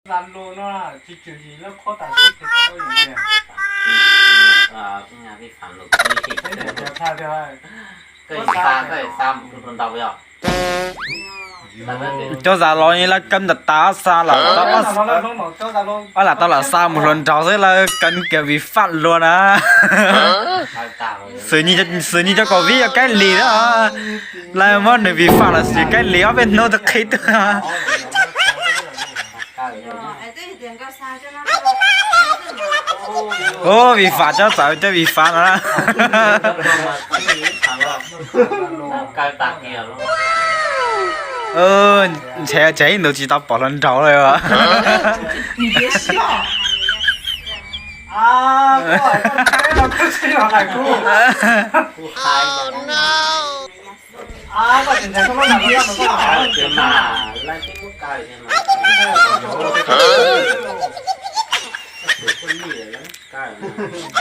Xa lus no tsis tswm yim lawv qhuab tas xwb ces tau yus tiag. Koj xa, koj xa mus hluas nraug yog. Cov xa los lawv kawm ntawm tas xa lawm, lam tau lam xa mus hluas nraug xwb lawv kawm kiag vim fam luag na. Xwm nyi cov covid yog Kaib Lis na, lawv muab nws vim fam los sis Kaib Lis ob peb hnub twb qhib tuag. Ub, vim fam cov txawv cov vim fam no. Ntshe tseg ib ntus tsis tau pom hluas nraug lawm.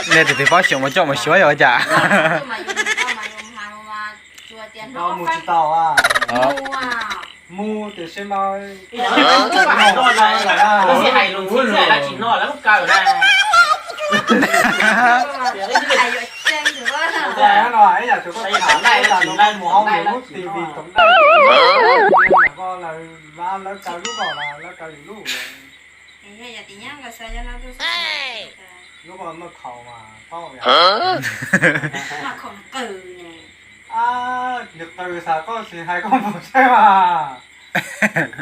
Nej tus twg paub xyoos mas coj mus xyuas yog ua cas. Mus tsis tau a. Mus tiam sis mas no ib yam thaum koj tham lawv mus hauv lwm lub T V tom ntej, lawv kaw lub kom lawv kaw lwm lub. Lub ko muaj khaus mas paub. Nws qw xav koj tsis hais koj mus saib mas.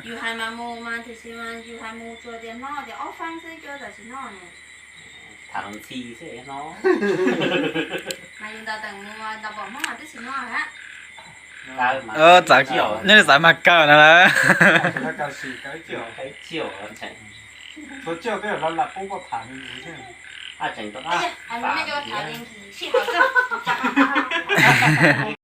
Yus hais mas mus mas tiam sis mas yus hais mus tsuas tias hnov tias ob feeb xwb cua tam sim no ne. Tham ntxhi xwb no. Mas yus ntaus teem mus ntaus pom Hmoob mas twb tsis noj hab. Txawm, nej txawm mas kaw no lawm. Tsuas coj peb lam pub koj tham me ntsis xwb.